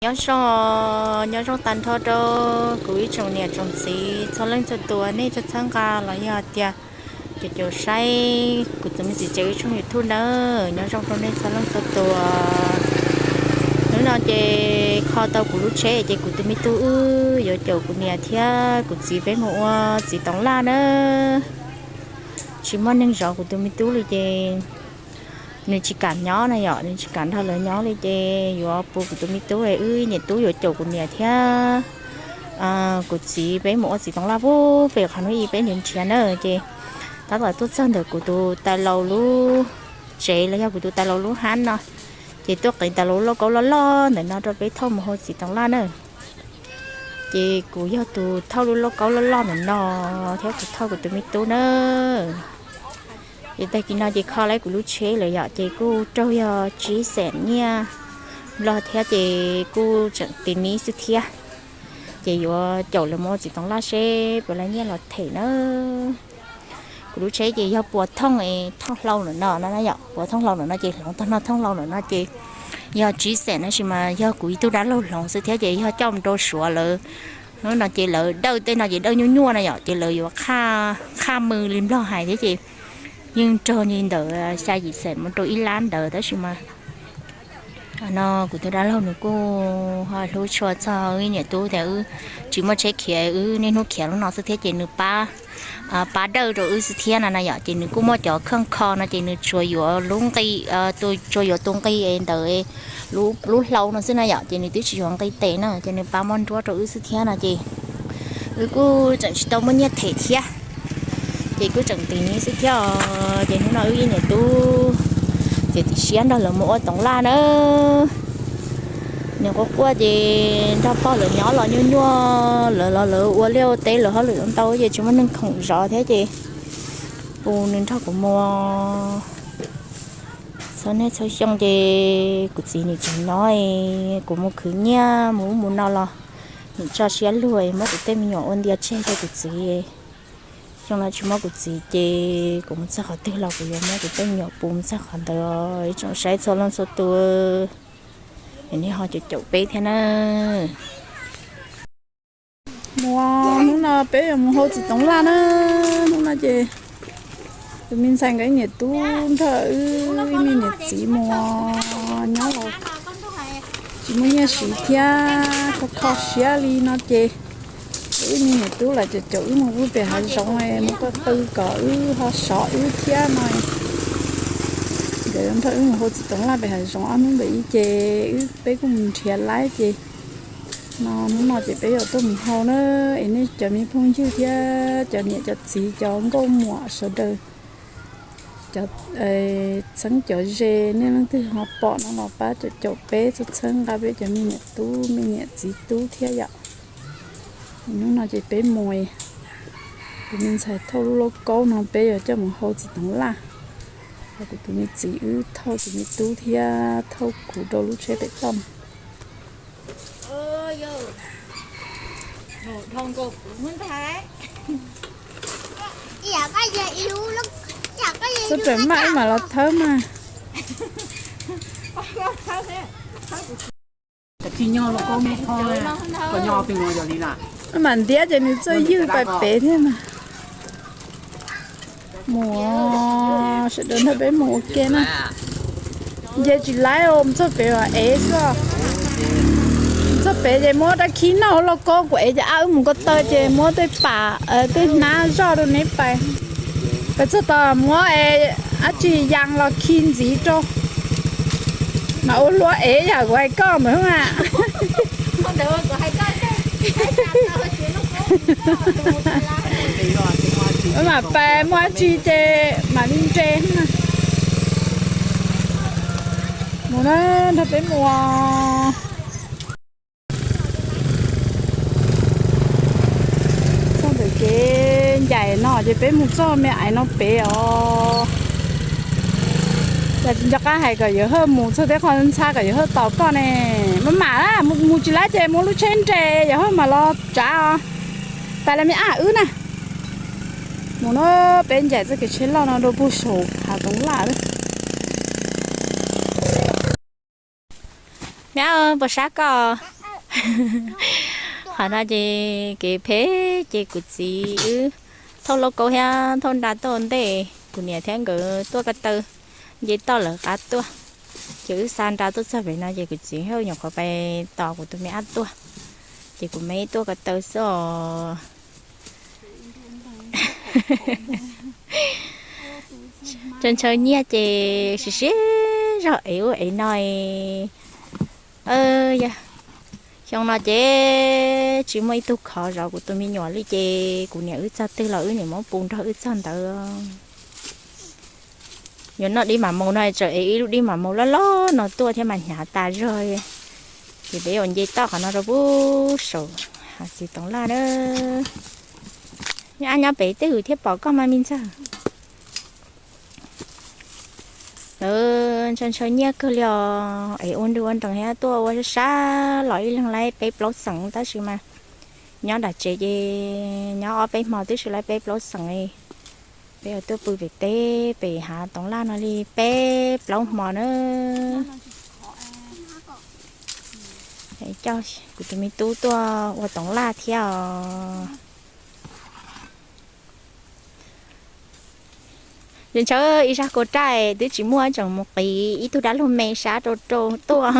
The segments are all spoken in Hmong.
Nyob zoo, nyob zoo tag nrho rau kuv ib tsoom niam tsoom txiv txhua leej txhua tus nej txhawb nqa los yog tias caum caum saib kuv tus me txiv tsev ib tshooj YouTube nawb. Nyob zoo rau nej txhua leej txhua tus. Hnub no ces kho tau kuv lub tsheb ces kuv tus me tub wb yuav caum kuv niam thiab kuv txiv peb mus ua txiv toov laj nawb. Tsis muaj neeg zov kuv tus me tub li ces nws tsis kam nyob na yom, nws tsis kam nrog lawv nyob li ces yuav pub kuv tus me tub, wb niam tub yuav caum kuv niam thiab kuv txiv peb mus ua txiv toov laj pub pem qhov hnub ib peb nrhiav nrhiav na ces tab tom tuaj txog ntawm kuv tus tais laus lub tsev los yog kuv tus tais laus lub hab no, ces tuaj qiv tais laus lub lauj kaub loj loj ntawm no rau peb thauj mus hau txiv toov laj na. Ces kuv yog tus thauj lub lauj kaub loj loj ntawm no thiab kuv thauj kuv tus me tub na. Ces tag kis no ces kho lawm kuv lub tsheb lawm yom, ces kuj raug yog tsib xees nyiaj Nplog thiab ces kuj tseem tiv nib xwb thiab. Ces yuav caum lawv mus ua txiv toov laj seb puas lawv nyiaj los them na. Kuv lub tsheb ces yog puas thooj, thooj hlau ntawm no no na yom, puas thooj hlau ntawm no ces hloov tag no thooj hlau ntawm no ces yog tsib xees tab sis mas yog kuv ib tug dab laug hloov xwb thiab ces yog coj mus rau Suav lawv. Hnub no ces lawv dawj tej no ces dawj nyuaj nyuaj na yom, ces lawv yuav qhaj mws li Nplog hais thiab ces yeej raug li ntawm xya yim xees mus rau ib lab ntawd tab sis mas no kuv tus dab laug nws kuj ho hlub tshua txog wb niam tub tias wb tsis muaj tsheb khiav, wb niaj hnub khiav lub no xwb thiab ces nws pab, pab dawj rau wb xwb thiab no na yom, ces nws kuj muaj cov khooj kho no ces nws tsuas yuav lub nqi, tsuas yuav tus nqi ntawd lub hlau no xwb na yom, ces nws twb tsis yuav nqi tes na ces nws pab muab nruab rau wb xwb thiab no ces wb kuj tseem tsis tau muaj nyiaj them thiab. Ces kuj tseem tiv nib xwb thiab os. Ces hnub no wb ib niam tub txiav txim siab nrog lawv mus ua toov laj na. Nws quaj quaj ces nrog pog lawv nyob los nyuaj nyuaj, lawv los lawv ua liaj ua teb lawv hauj lwm ntau ces tsis muaj neeg khoom zov thiab ces pus nws nrog kuv mus txhua niaj txhua xyoo ces kuv txiv nws tseem nyob, kuv mus khwv nyiaj mus ub mus no los nws tso siab luag muab kuv tej me nyuam ua ntiav tseg rau kuv txiv. Xyoo no tsis muaj kuv txiv ces kuv mus txog qhov twg los kuv yuav muab kuv tej me nyuam pus mus txog qhov ntawd. Ib tsoom saib txhua leej txhua tus, nej ho caum caum peb thiab na. Mus, hnub no peb yuav mus hau txiv toov laj na. Hnub no ces tus me ntxhais nkawd niam tub nrog wb ib me niam txiv mus nyob los tsis muaj nyiaj siv thiab, kho kho siab li no ces wb ib me niam tub lawv caum caum wb mus pem hav zoov, mus qw qw kom wb ho sov wb thiab no. Nkawd nrog wb mus hau txiv toov laj pem hav zoov ob hnub ntawm ib ces wb peb kuj mus nrhiav laib ces no hnub no ces peb yuav tuaj mus hau na. Es nej cov me phooj ywg thiab cov niam cov txiv cov nkauj muam sawv daws, cov txheeb cov ze, nej leej twg ho pom no los pab caum caum peb, txhawb txhawb nqa peb cov me niam tub me niam txiv tub thiab yom. Hnub no ces peb mus, tus me ntxhais thauj lub lauj kaub no peb yuav coj mus hau txiv toov laj, ho kuv tus me txiv wb thauj tus me tub thiab thauj kuv rau lub tsheb pem toj no. Txhob rawm maj wb mam los thawb mas. Wb mam ntiab ces nws txawj ywj pais pem thiab mas. Mus, sawv daws nrog peb mus ua ke na. Nce tsis laib os, mus txog pem mam ev xwb. Mus txog pem ces muab dab khib noj hauv lauj kaub, kuv ev ces ab wb mus ko taw ces muab tej pam tej hnab zoj rau neb pais. Pais txog tod muab dab tsi yas los khi ntxiv rau. Mas ua hlua ev yam kuv hais koj ntawd a. Wb mam pais muaj dab tsi ces mam li nres na. Mus na, nrog peb mus. Txog ntawm kev ncaim no ces peb mus txog me aiv no pem os. Cas tsis nco qab hais kom Yawg Hawj mus txog teb qho ntxhab kom Yawg Hawj tos koj ne. Maj mam mus tsis laib ces muab lub tsheb nres Yawg Hawj mam los tsav os. Pais los me ab wb na. Mus na, peb ncaim txoj kev tsheb loj no rau puag saum hav toov laj lawm. Me ab, puas sab koj? Qhov no ces kev phem ces kuv txiv wb thauj lauj kaub thiab thauj nra tuaj ua ntej, kuv niam thiab nkawd tuaj ko taw nce toj lawv qab tuaj. Ces wb xa nra tuaj txog pem no ces kuv txiv nyuam qhuav pais tos kuv tus me ab tuaj, ces kuv me tuaj ko taw xwb os. Ntshaw ntshaw nyiaj ces siv siv zog ev ub ev no. Yog xyoo no ces tsis muaj ib tug khov zov kuv tus me nyuam li ces kuv niam wb txog twg los wb niam muab pus nrog wb txog ntawd. Yuav noj dib mam maus no tseem ev ib lub dib mam maus loj loj no tuaj thiab mas hnyav tas zog. Ces peb yuav nce toj qhov no rau pub saum hav txiv toov laj na. Nyob ab nyob pem twg thiaj pom koj mas me ntxawg. Lawv ntshaw ntshaw nyiaj kawg li os, es ua nrug ua nrees thiab tuaj ua sab sab los ib leeg laib peb plaub xeem tab sis mas nyob nram tsev ces nyob ob peb hmo twb tsis laib peb plaub xeem li. Peb yuav tuaj pw pem teb pem hav toov laj no li peb plaub hmo na. Coj kuv tus me tub tuaj ua toov laj thiab os. Ntshaw ib zaj kua raj twb tsis muaj tseem mus qiv ib tug dab laug me sab rau rau tuaj.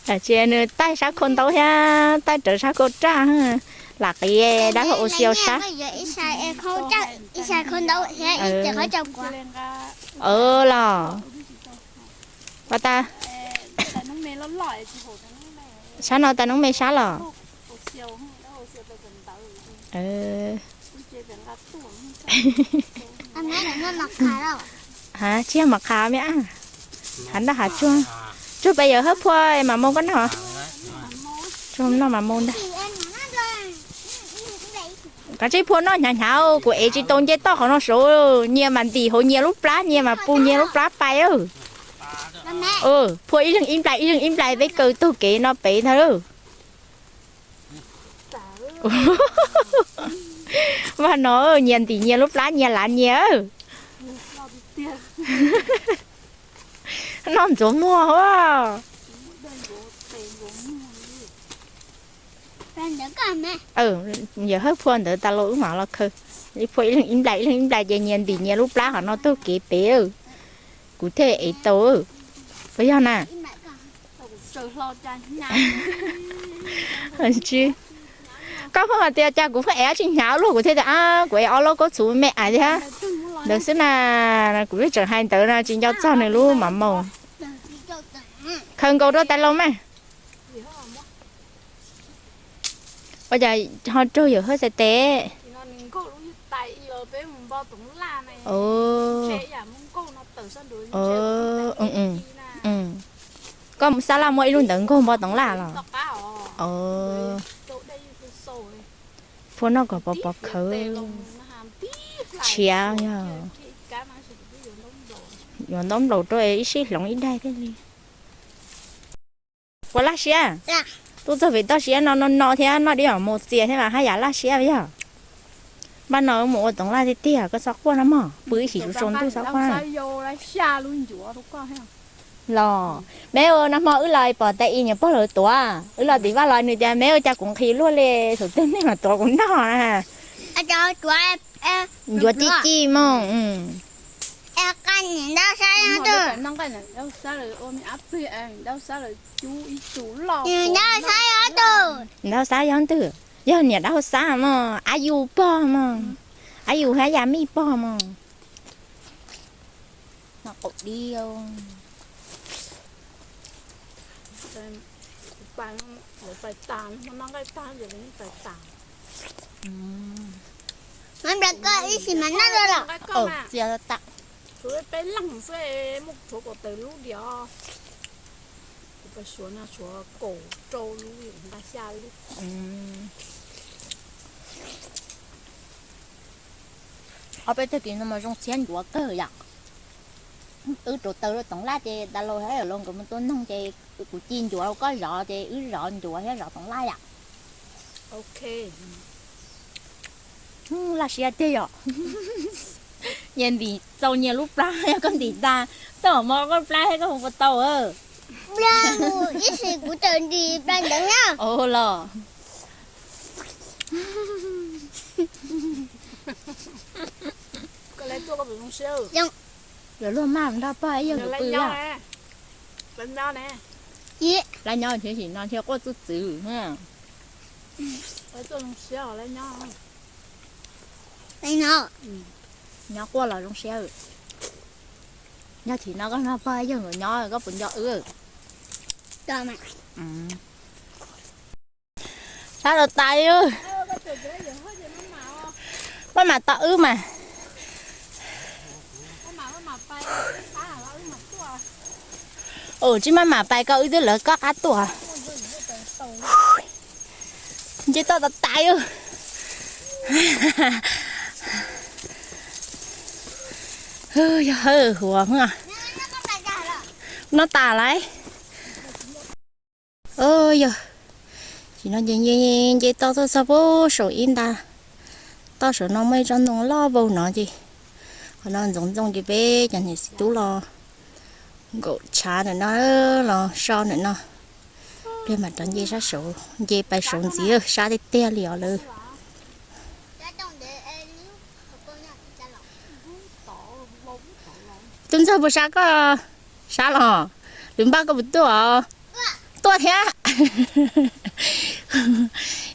Tsis nws taij sab khau ntaub thiab taij rawv sab kua raj, lam qiv dab laug ua xi au sab. Los, sab no tas noob me sab los. Tsis yog mos qhas me ab, hav ntaj hav tsuag, tsuag pes yawm hawb phua mas mus koj noj. Tsuag noj mas mus ntag. Kav tsij phua noj hnyav hnyav, kuv ev tsis tau nce toj qhov no saud, nyias mas ntim hauv nyias lub plab, nyias mas pus nyias lub plab pais. Phua ib leeg ib nplais ib leeg ib nplais peb kaw taug kev no pem ntag. Vaj no nyias ntim nyias lub plab nyias lav nyias. Noj ntxuav muag. Yawm hawb phua ntawd tas los wb mam los khaws. Phua ib leeg ib nplais ib leeg ib nplais ces nyias ntim nyias lub plab qhov no taug kev pem. Kuv thiaj ev tau. Puas yog na? Koj pheej hais tias cas kuv pheej ev dab tsi hnyav luaj, kuv thiaj tias kuv ev ob lub kaub txhuv me ais thiab ntawd xwb na. Kuv pheej tseem hais ntawd no tsis nco txog nws lub mam maus. Khaws nkaus rau tais laus mas. Ua cas ho raug yawm hawb txhais tes? Koj mus sab laj muaj ib lub ntawd nkaug npau toov laj los? Phua noj kom pov pov khawv. Tshiav yog yuav ntaub nplaum rau ib sij hloov ib daig thiaj li. Puas laj siab? Tuaj txog pem toj siab no no no thiab noj dib mam maus txias thiab mas haj yam laj siab yog. Npaj no mus ua toov laj tiag tiag, koj txhob quaj no mog, pw ib sim tsaus tsaus ntuj txhob quaj. Los, me ua nag hmo wb los pom tais i niam pog lawv tuav, wb los tim vaj los nws tias me ua cas kuv nqhis luaj li, thaum twg nej mam tuav kuv noj na. Ncuav ci ci mog. Ntaub xab yog twg? Yog niam dab hauv xab mog, ab yus pog mog, ab yus hab yam mij pog mog. Txias tas. Peb leeg xwb, muab tshuav kom tawg lub diam. Kuv pais suav no tshuav kaum rau lub, nqa xya lub. Ob peb tag kis no mas zoo txhiab ncuav kawg yom. Wb rauv taws rau toov laj ces tas los hab los nkawd mus tua noog ces kuv ci ncuav rau koj zov ces wb zov ncuav thiab zov toov laj yom. Laj siab tiag yom. Nyias ntim txaus nyias lub plab, yog koj ntim tas, txoj hauv mo koj plab thiab koj mus puas tau. Ib sim kuv tawm ntim pla ntawd na. Los. Lawv luag maj nrog pog ib yawg pw. Lawv nyob txhia sim no thiaj quaj txuj txwv. Nyob quaj los zoo siab. Yog thaum no koj nrog pog ib yawg nkawd nyob koj puas nco wb? Sab los tais. Maj mam tos wb mas. Ua tsis maj mam pais koj wb twb lawv koj qab tuaj. Nce toj tos tais. Yog hawj huam no tas lawm. Yog, sim no ces nce nce toj tuaj txog puag saum ib nta toj saum no muaj ib tsob ntoo loj vau no ces qhov no ntxoov ntxoo ces peb cov niam txiv tub los nkaum tshav ntawm no los so ntawm no. Pliag mam rov nce sab saud, nce pais saud ntxiv sab tiag tiag li os lawm. Tub ntxawg puas sab koj? Sab los? Lwm npaj koj puas tuaj os? Tuaj thiab.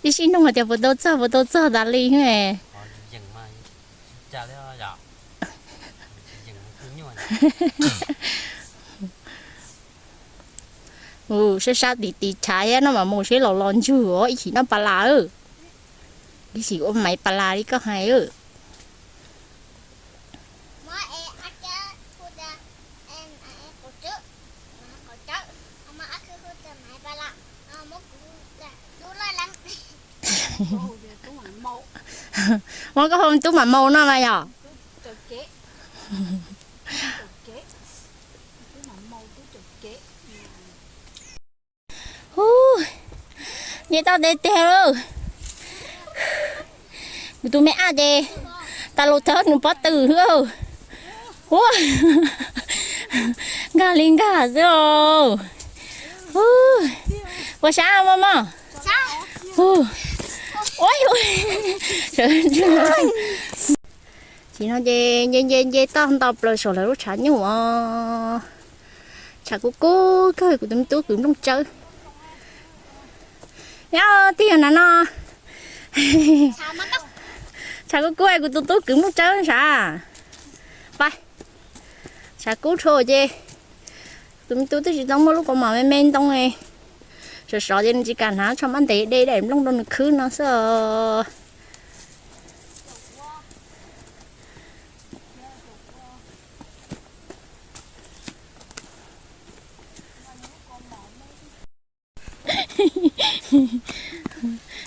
Ib sib nug hais tias puas tau txog puas tau txog tas li. Sab sab tim tim tshav thiab no mas mus seb los los ntsug os ib chim noj pas las. Ib chim ua maiv pas las li koj hais. Muab koj hu tub mam mau no mas yog. Hu, nce toj tiag tiag lauj. Kuv tus me ab ces tas lus thawb nws pob tw xwb. Hu, nkag li nkag xwb. Hu, ua sab mos mos. Hu, ua, ua. Sim no ces nce nce nce toj nto plaws saum lawv lub tshav nyuj os. Tshav kub kub kawg, kuv tus me tub kwv nplooj tsawb. Nyob twg yog na no. Tshav kub kub es kuv tus tub kwv nplooj tsawb sav. Pais, tshav kub dhau ces tus me tub twb tsis tau muaj lub kaus mom me me ntoo, sov sov ces nws tsis kam hnav tsho mab ntev de daim nplooj rau nws khwb no xwb.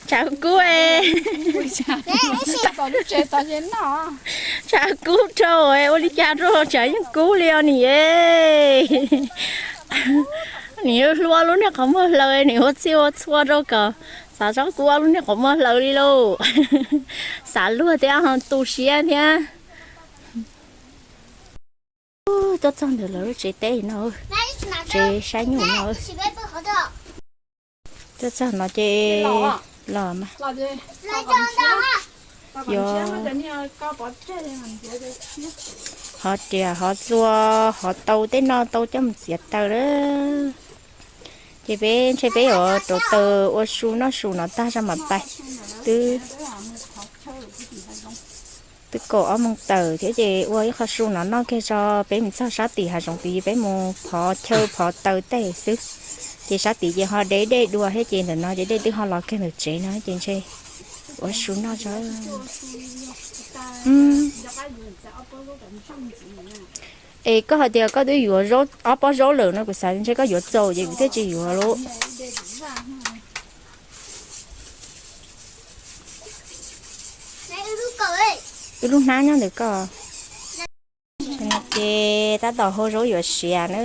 Tshav kub, tshav kub rau, ua li cas rau tshav yeej kub li os niam. Niam hlub ob lub niag qhov muag hlaws, niam ua txhij ua txhua rau kom xav tsob kub ob lub niag qhov muag hlaws li lauj. Xav luag thiab ho tu siab thiab. Tuaj txog ntawm lawv lub tsev teb no, tsev saib nyuj no. Tuaj txog no ces los mas, yuav hov riam hov txua, hov tau tej no tau coj mus txiav taws lawm. Ces peb ntshe peb yuav rauv taws ua su noj su no tag zog mam pais. Twb, twb kaum ob moos tawm thiab ces ua ib qho su no noj kiag tso, peb mus txog sab tim hav zoov tid peb mus phov chaw phov taws tej xwb. Ces sab tid ces ho de dej dua thiab ces ntawm no ces dej twb ho los kiag ntawm tsev no ces ntshe ua su noj tso. Es koj hais tias koj twb yuav ob pob zaub lawm no kuv xav ntshe koj yuav txaus ces kuv thiaj tsis yuav lauj. Wb lub hnab nyob ntawm koj. Ces tab tom hau zaub yuav siav na,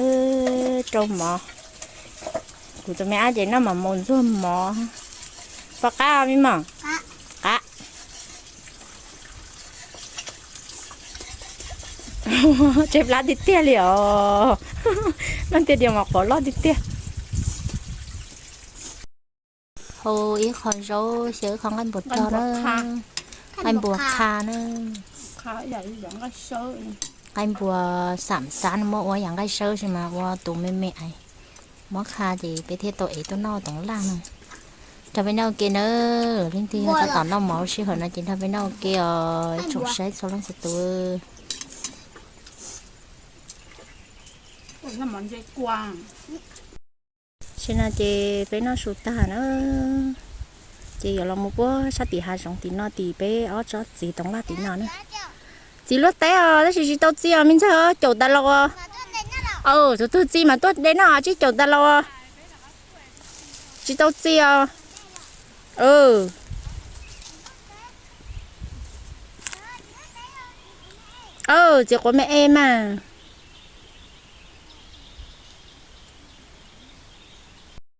rau mov. Kuv tus me ab ces noj mov maum ntxuag mov. Pom qab me mom? Qab. Tseb plab tiag tiag li os. Leej twg tias mas quav loj tiag tiag. Hau ib qho zaub, xyaw ib qho nqaij npua rog na, nqaij npua qha na. Nqaij npua xam xav no muab ua yam nqaij sawb xwb mas ua tus me me es muab qha ces peb thiaj tau ev tuaj noj toov laj no. Nrog peb noj ua ke na, leej twg yog tab tom noj mov sij hawm no ces nrog peb noj ua ke os tsoom saib txhua leej txhua tus. Tam sim no ces peb noj su tag na, ces yuav los mus puag sab tim hav zoov tim no tim peb ob tsob txiv toov laj tim no na. Txiv luaj teb os tab sis tsis tau txi os me ntxawg, caum tas los. Tus twg txi mas tuaj de noj tsib caum tas los. Tsis tau txi os. Txiv quav me e mas.